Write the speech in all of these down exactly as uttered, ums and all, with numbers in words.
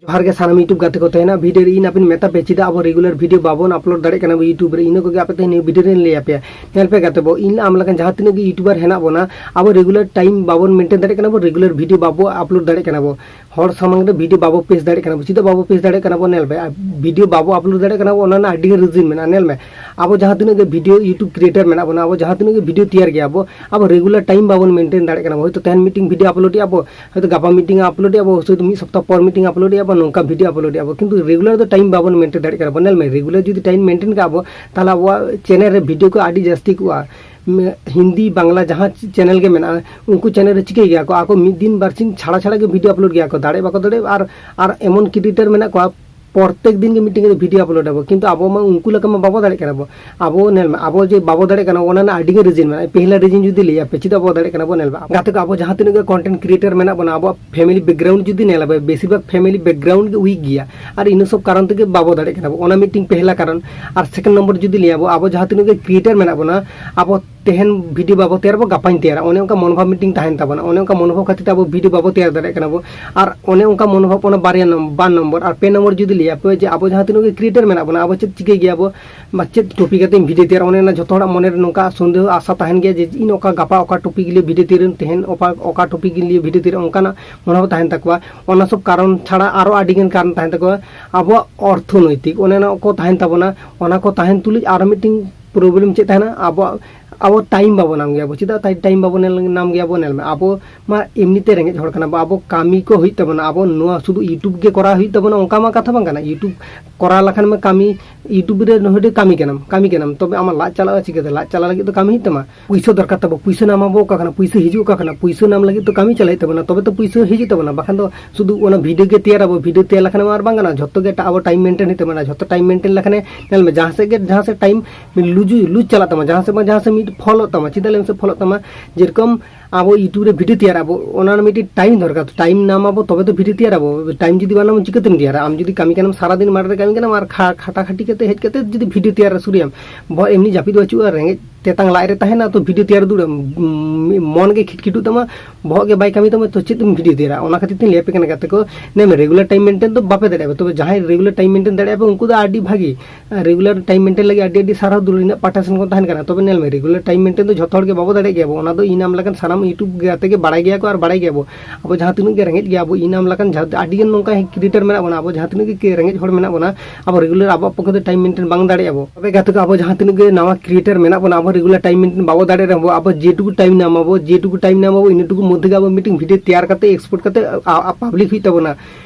ᱡᱚᱦᱟᱨ ᱜᱮ ᱥᱟᱱᱟᱢ YouTube ᱜᱟᱛᱮ ᱠᱚ᱾ ᱛᱮᱦᱮᱧᱟᱜ video ᱨᱮ ᱤᱧ ᱟᱯᱮᱧ ᱢᱮᱛᱟ ᱯᱮ ᱪᱮᱫᱟᱜ ᱟᱵᱚ regular video ᱵᱟᱵᱚᱱ upload ᱫᱟᱲᱮᱭᱟᱜ ᱠᱟᱱᱟ ᱟᱵᱚ YouTube ᱨᱮ, ᱤᱱᱟᱹ ᱠᱚᱜᱮ ᱟᱯᱮ ᱛᱮᱦᱮᱧ video ᱨᱮᱧ ᱞᱟᱹᱭ ᱟᱯᱮᱭᱟ᱾ ᱧᱮᱞ ᱯᱮ ᱜᱟᱛᱮ ᱵᱚ, ᱤᱧ ᱟᱢ ᱞᱮᱠᱟᱱ ᱡᱟᱦᱟᱸ ᱛᱤᱱᱟᱹᱜ ᱜᱮ YouTuber ᱦᱮᱱᱟᱜ ᱵᱚᱱᱟ, ᱟᱵᱚ regular time ᱵᱟᱵᱚᱱ maintain ᱫᱟᱲᱮᱭᱟᱜ ᱠᱟᱱᱟ ᱵᱚ, regular video ᱵᱟᱵᱚ upload ᱫᱟᱲᱮᱭᱟᱜ ᱠᱟᱱᱟ ᱵᱚ, ᱦᱚᱲ ᱥᱟᱢᱟᱝ ᱨᱮ video ᱵᱟᱵᱚ ᱯᱮᱥ ᱫᱟᱲᱮᱭᱟᱜ ᱠᱟᱱᱟ ᱵᱚ᱾ ᱪᱮᱫᱟᱜ ᱵᱟᱵᱚ ᱯᱮᱥ ᱫᱟᱲᱮᱭᱟᱜ ᱠᱟᱱᱟ ᱵᱚ? ᱧᱮᱞ ᱯᱮ, video ᱵᱟᱵᱚ upload ᱫᱟᱲᱮᱭᱟᱜ ᱠᱟᱱᱟ ᱵᱚ, ᱚᱱᱟ ᱨᱮᱱᱟᱜ ᱟᱹᱰᱤ ᱜᱟᱱ reason ᱢᱮᱱᱟᱜᱼᱟ᱾ ᱧᱮᱞ ᱢᱮ, ᱟᱵᱚ ᱡᱟᱦᱟᱸ ᱛᱤᱱᱟᱹᱜ ᱜᱮ video YouTube creator ᱢᱮᱱᱟᱜ ᱵᱚᱱᱟ, ᱟᱵᱚ ᱡᱟᱦᱟᱸ ᱛᱤᱱᱟᱹᱜ ᱜᱮ video ᱛᱮᱭᱟᱨ ᱜᱮᱭᱟ ᱵᱚ, ᱟᱵᱚ regular time ᱵᱟᱵᱚᱱ maintain ᱫᱟᱲᱮᱭᱟᱜ ᱠᱟᱱᱟ ᱵᱚ᱾ ᱦᱚᱭᱛᱳ ᱛᱮᱦᱮᱧ meeting video upload ᱮᱜᱼᱟ ᱵᱚ, ᱦᱚᱭᱛᱳ ᱜᱟᱯᱟ meeting upload ᱮᱜᱼᱟ ᱵᱚ, ᱦᱚᱭᱛᱳ ᱢᱤᱫ ᱥᱚᱯᱛᱟᱦ ᱯᱚᱨ meeting upload ᱮᱜᱼᱟ ᱵᱚ, ᱱᱚᱝᱠᱟ video upload ᱮᱜᱼᱟ ᱵᱚ, ᱠᱤᱱᱛᱩ regular ᱫᱚ time ᱵᱟᱵᱚᱱ maintain ᱫᱟᱲᱮᱭᱟᱜ ᱠᱟᱱᱟ ᱵᱚ᱾ ᱧᱮᱞ ᱢᱮ, regular ᱡᱩᱫᱤ time maintain ᱠᱟᱜᱼᱟ ᱵᱚ, ᱛᱟᱦᱚᱞᱮ ᱟᱵᱚᱣᱟᱜ channel ᱨᱮ video ᱠᱚ ᱟᱹᱰᱤ ᱡᱟᱹᱥᱛᱤ ᱠᱚᱜᱼᱟ᱾ ᱢᱮ-, ᱦᱤᱱᱫᱤ, ᱵᱟᱝᱞᱟ ᱡᱟᱦᱟᱸ ᱪᱮᱱᱮᱞ ᱜᱮ ᱢᱮᱱᱟᱜᱼᱟ, ᱩᱱᱠᱩ ᱪᱮᱱᱮᱞ ᱨᱮ ᱪᱤᱠᱟᱹᱭ ᱜᱮᱭᱟ ᱠᱚ, ᱟᱠᱚ ᱢᱤᱫ ᱫᱤᱱ ᱵᱟᱨᱥᱤᱧ ᱪᱷᱟᱲᱟ ᱪᱷᱟᱲᱟ ᱜᱮ video upload ᱜᱮᱭᱟ ᱠᱚ, ᱫᱟᱲᱮ ᱵᱟᱠᱚ ᱫᱟᱲᱮ᱾ ᱟᱨ, ᱟᱨ ᱮᱢᱚᱱ ᱠᱨᱤᱭᱮᱴᱟᱨ ᱢᱮᱱᱟᱜ ᱠᱚᱣᱟ, ᱯᱨᱚᱛᱮᱠ ᱫᱤᱱ ᱜᱮ ᱢᱤᱫᱴᱮᱱ ᱠᱟᱛᱮ video upload ᱟᱵᱚ, ᱠᱤᱱᱛᱩ ᱟᱵᱚ ᱢᱟ ᱩᱱᱠᱩ ᱞᱮᱠᱟ ᱢᱟ ᱵᱟᱵᱚ ᱫᱟᱲᱮᱭᱟᱜ ᱠᱟᱱᱟ ᱵᱚ᱾ ᱟᱵᱚ ᱧᱮᱞ ᱢᱮ, ᱟᱵᱚ ᱡᱮ ᱵᱟᱵᱚ ᱫᱟᱲᱮᱭᱟᱜ ᱠᱟᱱᱟ, ᱚᱱᱟ ᱨᱮᱱᱟᱜ ᱟᱹᱰᱤ ᱜᱮ reason ᱢᱮᱱᱟᱜᱼᱟ᱾ ᱯᱮᱦᱞᱟ reason ᱡᱩᱫᱤ ᱞᱟᱹᱭ ᱟᱯᱮ, ᱪᱮᱫᱟᱜ ᱵᱟᱵᱚ ᱫᱟᱲᱮᱭᱟᱜ ᱠᱟᱱᱟ ᱵᱚ? ᱧᱮᱞ ᱢᱮ, ᱜᱟᱛᱮ ᱠᱚ, ᱟᱵᱚ ᱡᱟᱦᱟᱸ ᱛᱤᱱᱟᱹᱜ ᱜᱮ content creator ᱢᱮᱱᱟᱜ ᱵᱚᱱᱟ, ᱟᱵᱚᱣᱟᱜ family background ᱡᱩᱫᱤ ᱧᱮᱞ ᱟᱵᱚ, ᱵᱮᱥᱤᱨ ᱵᱷᱟᱜᱽ family background ᱜᱮ weak ᱜᱮᱭᱟ, ᱟᱨ ᱤᱱᱟᱹ ᱥᱚᱵ ᱠᱟᱨᱚᱱ ᱛᱮᱜᱮ ᱵᱟᱵᱚ ᱫᱟᱲᱮᱭᱟᱜ ᱠᱟᱱᱟ ᱵᱚ᱾ ᱚᱱᱟ ᱢᱤᱫᱴᱮᱱ ᱯᱮᱦᱞᱟ ᱠᱟᱨᱚᱱ᱾ ᱟᱨ second number ᱡᱩᱫᱤ ᱞᱟᱹᱭ ᱟᱵᱚ, ᱟᱵᱚ ᱡᱟᱦᱟᱸ ᱛᱤᱱᱟᱹᱜ ᱜᱮ creator ᱢᱮᱱᱟᱜ ᱵᱚᱱᱟ, ᱟᱵᱚ ᱛᱮᱦᱮᱧ video ᱵᱟᱵᱚ ᱛᱮᱭᱟᱨ ᱟᱵᱚ, ᱜᱟᱯᱟᱧ ᱛᱮᱭᱟᱨᱟ, ᱚᱱᱮ ᱚᱱᱠᱟ ᱢᱚᱱᱳᱵᱷᱟᱵ ᱢᱤᱫᱴᱮᱱ ᱛᱟᱦᱮᱱ ᱛᱟᱵᱚᱱᱟ᱾ ᱚᱱᱮ ᱚᱱᱠᱟ ᱢᱚᱱᱳᱵᱷᱟᱵ ᱠᱷᱟᱹᱛᱤᱨ ᱛᱮ ᱟᱵᱚ video ᱵᱟᱵᱚ ᱛᱮᱭᱟᱨ ᱫᱟᱲᱮᱭᱟᱜ ᱠᱟᱱᱟ ᱵᱚ᱾ ᱟᱨ ᱚᱱᱮ ᱚᱱᱠᱟ ᱢᱚᱱᱳᱵᱷᱟᱵ, ᱚᱱᱟ ᱵᱟᱨᱭᱟ ᱱᱚᱢ-, ᱵᱟᱨ ᱱᱚᱢᱵᱚᱨ᱾ ᱟᱨ ᱯᱮ ᱱᱚᱢᱵᱚᱨ ᱡᱩᱫᱤ ᱞᱟᱹᱭ ᱟᱯᱮ ᱡᱮ ᱟᱵᱚ ᱡᱟᱦᱟᱸ ᱛᱤᱱᱟᱹᱜ ᱜᱮ creator ᱢᱮᱱᱟᱜ ᱵᱚᱱᱟ, ᱟᱵᱚ ᱪᱮᱫ ᱪᱤᱠᱟᱹᱭ ᱜᱮᱭᱟ ᱵᱚ, ᱵᱟ ᱪᱮᱫ topic ᱠᱟᱛᱮ video ᱛᱮᱭᱟᱨ, ᱚᱱᱮ ᱚᱱᱟ ᱡᱷᱚᱛᱚ ᱦᱚᱲᱟᱜ ᱢᱚᱱᱮ ᱨᱮ ᱱᱚᱝᱠᱟ ᱥᱚᱱᱫᱮᱦᱚ ᱟᱥᱟ ᱛᱟᱦᱮᱱ ᱜᱮᱭᱟ ᱡᱮ ᱤᱧ ᱚᱠᱟ ᱜᱟᱯᱟ ᱚᱠᱟ topic ᱞᱤᱭᱮ video ᱛᱮᱭᱟᱨ, ᱛᱮᱦᱮᱧ ᱚᱠᱟ, ᱚᱠᱟ topic ᱞᱤᱭᱮ video ᱛᱮᱭᱟᱨ, ᱚᱱᱠᱟᱱᱟᱜ ᱢᱚᱱᱳᱵᱷᱟᱵ ᱛᱟᱦᱮᱱ ᱛᱟᱠᱚᱣᱟ᱾ ᱚᱱᱟ ᱥᱚᱵ ᱠᱟᱨᱚᱱ ᱪᱷᱟᱲᱟ ᱟᱨᱚ ᱟᱹᱰᱤ ᱜᱟᱱ ᱠᱟᱨᱚᱱ ᱛᱟᱦᱮᱱ ᱛᱟᱠᱚᱣᱟ᱾ ᱟᱵᱚᱣᱟᱜ ᱚᱨᱛᱷᱚᱱᱳᱭᱛᱤᱠ ᱚᱱᱮ ᱚᱱᱟ ᱠᱚ ᱛᱟᱦᱮᱱ ᱛᱟᱵᱚᱱᱟ᱾ ᱚᱱᱟ ᱠᱚ ᱛᱟᱦᱮᱱ ᱛᱩᱞᱩᱡ ᱟᱨᱚ ᱢᱤᱫᱴᱮᱱ problem ᱪᱮᱫ ᱛᱟᱦᱮᱱᱟ? ᱟᱵᱚᱣᱟᱜ, ᱟᱵᱚ time ᱵᱟᱵᱚ ᱧᱟᱢ ᱜᱮᱭᱟ ᱵᱚ᱾ ᱪᱮᱫᱟᱜ ᱛᱟᱭ time ᱵᱟᱵᱚ ᱧᱮᱞ-, ᱧᱟᱢ ᱜᱮᱭᱟ ᱵᱚ? ᱧᱮᱞ ᱢᱮ, ᱟᱵᱚ ᱢᱟ ᱮᱢᱱᱤ ᱛᱮ ᱨᱮᱸᱜᱮᱡ ᱦᱚᱲ ᱠᱟᱱᱟ ᱵᱚ, ᱟᱵᱚ ᱠᱟᱹᱢᱤ ᱠᱚ ᱦᱩᱭᱩᱜ ᱛᱟᱵᱚᱱᱟ᱾ ᱟᱵᱚ ᱱᱚᱣᱟ ᱥᱩᱫᱷᱩ YouTube ᱜᱮ ᱠᱚᱨᱟᱣ ᱦᱩᱭᱩᱜ ᱛᱟᱵᱚᱱᱟ, ᱚᱱᱠᱟ ᱢᱟ ᱠᱟᱛᱷᱟ ᱵᱟᱝ ᱠᱟᱱᱟ᱾ YouTube ᱠᱚᱨᱟᱣ ᱞᱮᱠᱷᱟᱱ ᱢᱟ ᱠᱟᱹᱢᱤ, YouTube ᱨᱮ ᱱᱚᱰᱮ ᱠᱟᱹᱢᱤ ᱠᱟᱱᱟᱢ, ᱠᱟᱹᱢᱤ ᱠᱟᱱᱟᱢ, ᱛᱚᱵᱮ ᱟᱢᱟᱜ ᱞᱟᱡ ᱪᱟᱞᱟᱜᱼᱟ ᱪᱤᱠᱟᱹᱛᱮ? ᱞᱟᱡ ᱪᱟᱞᱟᱜ ᱞᱟᱹᱜᱤᱫ ᱫᱚ ᱠᱟᱹᱢᱤ ᱦᱩᱭᱩᱜ ᱛᱟᱢᱟ᱾ ᱯᱩᱭᱥᱟᱹ ᱫᱚᱨᱠᱟᱨ ᱛᱟᱵᱚ, ᱯᱩᱭᱥᱟᱹ ᱧᱟᱢ ᱟᱵᱚ ᱚᱠᱟ ᱠᱷᱚᱱᱟᱜ? ᱯᱩᱭᱥᱟᱹ ᱦᱤᱡᱩᱜ ᱚᱠᱟ ᱠᱷᱚᱱᱟᱜ? ᱯᱩᱭᱥᱟᱹ ᱧᱟᱢ ᱞᱟᱹᱜᱤᱫ ᱫᱚ ᱠᱟᱹᱢᱤ ᱪᱟᱞᱟᱜ ᱦᱩᱭᱩᱜ ᱛᱟᱵᱚᱱᱟ, ᱛᱚᱵᱮ ᱛᱚ ᱯᱩᱭᱥᱟᱹ ᱦᱤᱡᱩᱜ ᱛᱟᱵᱚᱱᱟ᱾ ᱵᱟᱠᱷᱟᱱ ᱫᱚ ᱥᱩᱫᱷᱩ ᱚᱱᱟ video ᱜᱮ ᱛᱮᱭᱟᱨ ᱟᱵᱚ, video ᱛᱮᱭᱟᱨ ᱞᱮᱠᱷᱟᱱ ᱢᱟ ᱟᱨ ᱵᱟᱝ ᱜᱟᱱᱚᱜᱼᱟ᱾ ᱡᱷᱚᱛᱚ ᱜᱮ ᱮᱴᱟᱜ ᱟᱵᱚ time maintain ᱦᱩᱭᱩᱜ ᱛᱟᱵᱚᱱᱟ᱾ ᱡᱷᱚᱛᱚ time maintain ᱞᱮᱠᱷᱟᱱ ᱧᱮᱞ ᱢᱮ, ᱡᱟᱦᱟᱸ ᱥᱮᱫ ᱜᱮ, ᱡᱟᱦᱟᱸ ᱥᱮᱫ time ᱞᱩᱡᱩ-, ᱞᱩᱡᱽ ᱪᱟᱞᱟᱜ ᱛᱟᱢᱟ, ᱡᱟᱦᱟᱸ ᱥᱮᱫ ᱵᱟᱝ ᱡᱟᱦᱟᱸ ᱥᱮᱫ ᱢᱤᱫ ᱯᱷᱚᱞᱚᱜ ᱛᱟᱢᱟ᱾ ᱪᱮᱫᱟᱜ ᱞᱟᱹᱭ ᱢᱮᱥᱮ ᱯᱷᱚᱞᱚᱜ ᱛᱟᱢᱟ? ᱡᱮᱨᱚᱠᱚᱢ ᱟᱵᱚ YouTube ᱨᱮ video ᱛᱮᱭᱟᱨ ᱟᱵᱚ, ᱚᱱᱟ ᱨᱮᱱᱟᱜ ᱢᱤᱫᱴᱤᱡ time ᱫᱚᱨᱠᱟᱨ᱾ Time ᱧᱟᱢ ᱟᱵᱚ, ᱛᱚᱵᱮ ᱛᱚ video ᱛᱮᱭᱟᱨ ᱟᱵᱚ᱾ Time ᱡᱩᱫᱤ ᱵᱟᱝ ᱧᱟᱢᱟ, ᱪᱤᱠᱟᱹᱛᱮᱢ ᱛᱮᱭᱟᱨᱟ? ᱟᱢ ᱡᱩᱫᱤ ᱠᱟᱹᱢᱤ ᱠᱟᱱᱟᱢ, ᱥᱟᱨᱟᱫᱤᱱ ᱢᱟᱴᱷ ᱨᱮ ᱠᱟᱹᱢᱤ ᱠᱟᱱᱟᱢ ᱟᱨ ᱠᱷᱟ-, ᱠᱷᱟᱴᱟ ᱠᱷᱟᱴᱤ ᱠᱟᱛᱮ ᱦᱮᱡ ᱠᱟᱛᱮ ᱡᱩᱫᱤ video ᱛᱮᱭᱟᱨ ᱨᱮ ᱥᱩᱨᱩᱭᱟᱢ, ᱵᱚᱦᱚᱜ ᱮᱢᱱᱤ ᱡᱟᱹᱯᱤᱫ ᱵᱟᱹᱪᱩᱜᱼᱟ, ᱨᱮᱸᱜᱮᱡ ᱛᱮᱛᱟᱝ ᱞᱟᱡ ᱨᱮ ᱛᱟᱦᱮᱱᱟ, ᱛᱚ ᱵᱷᱤᱰᱤᱭᱳ ᱛᱮᱭᱟᱨ ᱫᱩᱲᱩᱵ ᱟᱢ, ᱩᱢ, ᱢᱚᱱ ᱜᱮ ᱠᱷᱤᱴᱠᱷᱤᱴᱩᱜ ᱛᱟᱢᱟ, ᱵᱚᱦᱚᱜ ᱜᱮ ᱵᱟᱭ ᱠᱟᱹᱢᱤ ᱛᱟᱢᱟ, ᱛᱚ ᱪᱮᱫ ᱮᱢ ᱵᱷᱤᱰᱤᱭᱳ ᱛᱮᱭᱟᱨᱟ? ᱚᱱᱟ ᱠᱷᱟᱹᱛᱤᱨ ᱛᱤᱧ ᱞᱟᱹᱭ ᱟᱯᱮ ᱠᱟᱱᱟ ᱜᱟᱛᱮ ᱠᱚ, ᱱᱮᱢ ᱨᱮᱜᱩᱞᱟᱨ ᱴᱟᱭᱤᱢ ᱢᱮᱱᱴᱮᱱ ᱫᱚ ᱵᱟᱯᱮ ᱫᱟᱲᱮᱭᱟᱜᱼᱟ᱾ ᱛᱚᱵᱮ ᱡᱟᱦᱟᱸᱭ ᱨᱮᱜᱩᱞᱟᱨ ᱴᱟᱭᱤᱢ ᱢᱮᱱᱴᱮᱱ ᱫᱟᱲᱮᱭᱟᱜᱼᱟ ᱯᱮ, ᱩᱱᱠᱩ ᱫᱚ ᱟᱹᱰᱤ ᱵᱷᱟᱹᱜᱤ᱾ ᱨᱮᱜᱩᱞᱟᱨ ᱴᱟᱭᱤᱢ ᱢᱮᱱᱴᱮᱱ ᱞᱟᱹᱜᱤᱫ ᱟᱹᱰᱤ ᱟᱹᱰᱤ ᱥᱟᱨᱦᱟᱣ ᱫᱩᱞᱟᱹᱲ ᱤᱧᱟᱹᱜ ᱯᱟᱦᱴᱟ ᱥᱮᱱ ᱠᱷᱚᱱ ᱛᱟᱦᱮᱱ ᱠᱟᱱᱟ᱾ ᱛᱚᱵᱮ ᱧᱮᱞ ᱢᱮ, ᱨᱮᱜᱩᱞᱟᱨ ᱴᱟᱭᱤᱢ ᱢᱮᱱᱴᱮᱱ ᱫᱚ ᱡᱷᱚᱛᱚ ᱦᱚᱲ ᱜᱮ ᱵᱟᱵᱚ ᱫᱟᱲᱮᱭᱟᱜ ᱜᱮᱭᱟ ᱵᱚ, ᱚᱱᱟ ᱫᱚ ᱤᱧ ᱟᱢ ᱞᱮᱠᱟᱱ ᱥᱟᱱᱟᱢ YouTube ᱜᱟᱛᱮ ᱜᱮ ᱵᱟᱲᱟᱭ ᱜᱮᱭᱟ ᱠᱚ ᱟᱨ ᱵᱟᱲᱟᱭ ᱜᱮᱭᱟ ᱵᱚ᱾ ᱟᱵᱚ ᱡᱟᱦᱟᱸ ᱛᱤᱱᱟᱹᱜ ᱜᱮ ᱨᱮᱸᱜᱮᱡ ᱜᱮᱭᱟ ᱵᱚ, ᱤᱧ ᱟᱢ ᱞᱮᱠᱟᱱ ᱡᱟᱦᱟᱸ ᱟᱹᱰᱤ ᱜᱟᱱ ᱱᱚᱝᱠᱟ ᱠᱨᱤᱭᱮᱴᱟᱨ ᱢᱮᱱᱟᱜ ᱵᱚᱱᱟ, ᱟᱵᱚ ᱡᱟᱦᱟᱸ ᱛᱤᱱᱟᱹᱜ ᱜᱮ ᱨᱮᱸᱜᱮᱡ ᱦᱚᱲ ᱢᱮᱱᱟᱜ ᱵᱚᱱᱟ, ᱟᱵᱚ ᱨᱮᱜᱩᱞᱟᱨ ᱟᱵᱚᱣᱟᱜ ᱯᱚᱠᱠᱷᱮ ᱫᱚ ᱴᱟᱭᱤᱢ ᱢᱮᱱᱴᱮᱱ ᱵᱟᱝ ᱫᱟᱲᱮᱭᱟᱜᱼᱟ ᱵᱚ᱾ ᱛᱚᱵᱮ ᱜᱟᱛᱮ ᱠᱚ, ᱟᱵᱚ ᱡᱟᱦᱟᱸ ᱛᱤᱱᱟᱹᱜ ᱜᱮ ᱱᱟᱣᱟ ᱠᱨᱤᱭᱮᱴᱟᱨ ᱢᱮᱱᱟᱜ ᱵᱚᱱᱟ, ᱟᱵᱚ ᱨᱮᱜᱩᱞᱟᱨ ᱴᱟᱭᱤᱢ ᱢᱮᱱᱴᱮᱱ ᱵᱟᱵᱚ ᱫᱟᱲᱮᱭᱟᱜ ᱨᱮᱦᱚᱸ ᱵᱚ, ᱟᱵᱚ ᱡᱮᱴᱩᱠᱩ ᱴᱟᱭᱤᱢ ᱧᱟᱢ ᱟᱵᱚ, ᱡᱮᱴᱩᱠᱩ ᱴᱟᱭᱤᱢ ᱧᱟᱢ ᱟᱵᱚ, ᱤᱱᱟᱹᱴᱩᱠᱩ ᱢᱚᱫᱽᱫᱷᱮ ᱜᱮ ᱟᱵᱚ ᱢᱤᱫᱴᱮᱱ ᱵᱷᱤᱰᱤᱭᱳ ᱛᱮᱭᱟᱨ ᱠᱟᱛᱮ ᱮᱠᱥᱯᱳᱨᱴ ᱠᱟᱛᱮ ᱟ-, ᱟ-, ᱯᱟᱵᱽᱞᱤᱠ ᱦᱩᱭᱩᱜ ᱛᱟᱵᱚᱱᱟ᱾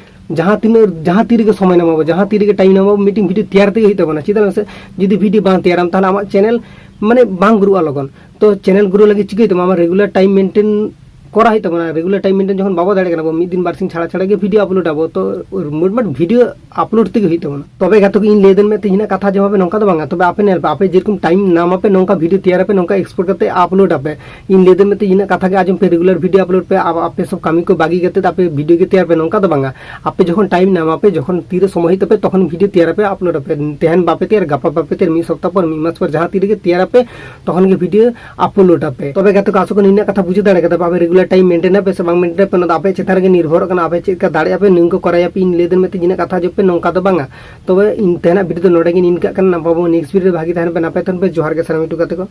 ᱡᱟᱦᱟᱸ ᱛᱤᱱᱟᱹᱜ, ᱡᱟᱦᱟᱸ ᱛᱤ ᱨᱮᱜᱮ ᱥᱚᱢᱚᱭ ᱧᱟᱢ ᱟᱵᱚ, ᱡᱟᱦᱟᱸ ᱛᱤ ᱨᱮᱜᱮ ᱴᱟᱭᱤᱢ ᱧᱟᱢ ᱟᱵᱚ, ᱢᱤᱫᱴᱮᱱ ᱵᱷᱤᱰᱤᱭᱳ ᱛᱮᱭᱟᱨ ᱛᱮᱜᱮ ᱦᱩᱭᱩᱜ ᱛᱟᱵᱚᱱᱟ᱾ ᱪᱮᱫᱟᱜ ᱥᱮ ᱡᱩᱫᱤ ᱵᱷᱤᱰᱤᱭᱳ ᱵᱟᱝ ᱛᱮᱭᱟᱨᱟᱢ, ᱛᱟᱦᱚᱞᱮ ᱟᱢᱟᱜ ᱪᱮᱱᱮᱞ ᱢᱟᱱᱮ ᱵᱟᱝ ᱜᱨᱳᱜᱼᱟ ᱞᱚᱜᱚᱱ᱾ ᱛᱚ ᱪᱮᱱᱮᱞ ᱜᱨᱳ ᱞᱟᱹᱜᱤᱫ ᱪᱤᱠᱟᱹᱭ ᱛᱟᱢᱟ? ᱟᱢᱟᱜ ᱨᱮᱜᱩᱞᱟᱨ ᱴᱟᱭᱤᱢ ᱢᱮᱱᱴᱮᱱ ᱠᱚᱨᱟᱣ ᱦᱩᱭᱩᱜ ᱛᱟᱵᱚᱱᱟ᱾ ᱨᱮᱜᱩᱞᱟᱨ ᱴᱟᱭᱤᱢ ᱢᱮᱱᱴᱮᱱ ᱡᱚᱠᱷᱚᱱ ᱵᱟᱵᱚ ᱫᱟᱲᱮᱭᱟᱜ ᱠᱟᱱᱟ ᱵᱚ, ᱢᱤᱫ ᱫᱤᱱ ᱵᱟᱨ ᱥᱤᱧ ᱪᱷᱟᱲᱟ ᱪᱷᱟᱲᱟ ᱜᱮ ᱵᱷᱤᱰᱤᱭᱳ ᱟᱯᱞᱳᱰ ᱟᱵᱚ, ᱛᱚ ᱢᱳᱴᱢᱟᱴ ᱵᱷᱤᱰᱤᱭᱳ ᱟᱯᱞᱳᱰ ᱛᱮᱜᱮ ᱦᱩᱭᱩᱜ ᱛᱟᱵᱚᱱᱟ᱾ ᱛᱚᱵᱮ ᱜᱟᱛᱮ ᱠᱚ, ᱤᱧ ᱞᱟᱹᱭ ᱫᱟᱹᱧ ᱢᱮᱱᱛᱮ ᱤᱧᱟᱹᱜ ᱠᱟᱛᱷᱟ ᱡᱮ ᱵᱷᱟᱵᱮ ᱱᱚᱝᱠᱟ ᱫᱚ ᱵᱟᱝᱟ᱾ ᱛᱚᱵᱮ ᱟᱯᱮ ᱧᱮᱞ ᱯᱮ, ᱟᱯᱮ ᱡᱮᱨᱚᱠᱚᱢ ᱴᱟᱭᱤᱢ ᱧᱟᱢ ᱟᱯᱮ ᱱᱚᱝᱠᱟ ᱵᱷᱤᱰᱤᱭᱳ ᱛᱮᱭᱟᱨ ᱟᱯᱮ, ᱱᱚᱝᱠᱟ ᱮᱠᱥᱯᱳᱨᱴ ᱠᱟᱛᱮ ᱟᱯᱞᱳᱰ ᱟᱯᱮ᱾ ᱤᱧ ᱞᱟᱹᱭ ᱫᱟᱹᱧ ᱢᱮᱱᱛᱮ ᱤᱧᱟᱹᱜ ᱠᱟᱛᱷᱟ ᱜᱮ ᱟᱸᱡᱚᱢ ᱯᱮ, ᱨᱮᱜᱩᱞᱟᱨ ᱵᱷᱤᱰᱤᱭᱳ ᱟᱯᱞᱳᱰ ᱯᱮ, ᱟᱯ-, ᱟᱯᱮ ᱥᱚᱵ ᱠᱟᱹᱢᱤ ᱠᱚ ᱵᱟᱹᱜᱤ ᱠᱟᱛᱮ ᱟᱯᱮ ᱵᱷᱤᱰᱤᱭᱳ ᱜᱮ ᱛᱮᱭᱟᱨ ᱯᱮ, ᱱᱚᱝᱠᱟ ᱫᱚ ᱵᱟᱝᱟ᱾ ᱟᱯᱮ ᱡᱚᱠᱷᱚᱱ ᱴᱟᱭᱤᱢ ᱧᱟᱢ ᱟᱯᱮ, ᱡᱚᱠᱷᱚᱱ ᱛᱤᱨᱮ ᱥᱚᱢᱚᱭ ᱦᱩᱭᱩᱜ ᱛᱟᱯᱮ, ᱛᱚᱠᱷᱚᱱ ᱵᱷᱤᱰᱤᱭᱳ ᱛᱮᱭᱟᱨ ᱟᱯᱮ, ᱟᱯᱞᱳᱰ ᱟᱯᱮ᱾ ᱛᱮᱦᱮᱧ ᱵᱟᱯᱮ ᱛᱮᱭᱟᱨ, ᱜᱟᱯᱟ ᱵᱟᱯᱮ ᱛᱮᱭᱟᱨ, ᱢᱤᱫ ᱥᱚᱯᱛᱟᱦ ᱯᱚᱨ, ᱢᱤᱫ ᱢᱟᱥ ᱯᱚᱨ, ᱡᱟᱦᱟᱸ ᱛᱤ ᱨᱮᱜᱮ ᱛᱮᱭᱟᱨ ᱟᱯᱮ, ᱛᱚᱠᱷᱚᱱ ᱜᱮ ᱵᱷᱤᱰᱤᱭᱳ ᱟᱯᱞᱳᱰ ᱟᱯᱮ᱾ ᱛᱚᱵᱮ ᱜᱟᱛᱮ ᱠᱚ, ᱟᱥᱚᱜ ᱠᱟᱹᱱᱟᱹᱧ ᱱᱤᱱᱟᱹᱜ ᱠᱟᱛᱷᱟ ᱵᱩᱡᱷᱟᱹᱣ ᱫᱟᱲᱮ ᱠᱟᱫᱟ ᱯᱮ, ᱟᱯᱮ ᱨᱮᱜᱩᱞᱟᱨ ᱴᱟᱭᱤᱢ ᱢᱮᱱᱴᱮᱱ ᱟᱯᱮ ᱥᱮ ᱵᱟᱝ ᱢᱮᱱᱴᱮᱱ ᱟᱯᱮ, ᱚᱱᱟ ᱫᱚ ᱟᱯᱮ ᱪᱮᱛᱟᱱ ᱨᱮᱜᱮ ᱱᱤᱨᱵᱷᱚᱨᱚᱜ ᱠᱟᱱᱟ, ᱟᱯᱮ ᱪᱮᱫ ᱞᱮᱠᱟ ᱫᱟᱲᱮᱭᱟᱜᱼᱟ ᱯᱮ, ᱱᱤᱭᱟᱹ ᱠᱚ ᱠᱚᱨᱟᱣ ᱟᱯᱮ᱾ ᱤᱧ ᱞᱟᱹᱭ ᱫᱟᱹᱧ ᱢᱮᱱᱛᱮ ᱱᱤᱱᱟᱹᱜ ᱠᱟᱛᱷᱟ ᱟᱸᱡᱚᱢ ᱯᱮ, ᱱᱚᱝᱠᱟ ᱫᱚ ᱵᱟᱝᱟ᱾ ᱛᱚᱵᱮ ᱤᱧ ᱛᱮᱦᱮᱧᱟᱜ ᱵᱷᱤᱰᱤᱭᱳ ᱫᱚ ᱱᱚᱰᱮ ᱜᱮᱧ ᱤᱱᱠᱟᱹᱜ ᱠᱟᱱᱟ᱾ ᱱᱟᱯᱟᱭ ᱵᱚᱱ ᱱᱮᱠᱥᱴ ᱵᱷᱤᱰᱤᱭᱳ ᱨᱮ ᱵᱷᱟᱜᱤ ᱛᱟᱦᱮᱱ ᱯᱮ, ᱱᱟᱯᱟᱭ ᱛᱟᱦᱮᱱ ᱯᱮ᱾ ᱡᱚᱦᱟᱨ ᱜᱮ ᱥᱟᱱᱟᱢ YouTube ᱜᱟᱛᱮ ᱠᱚ᱾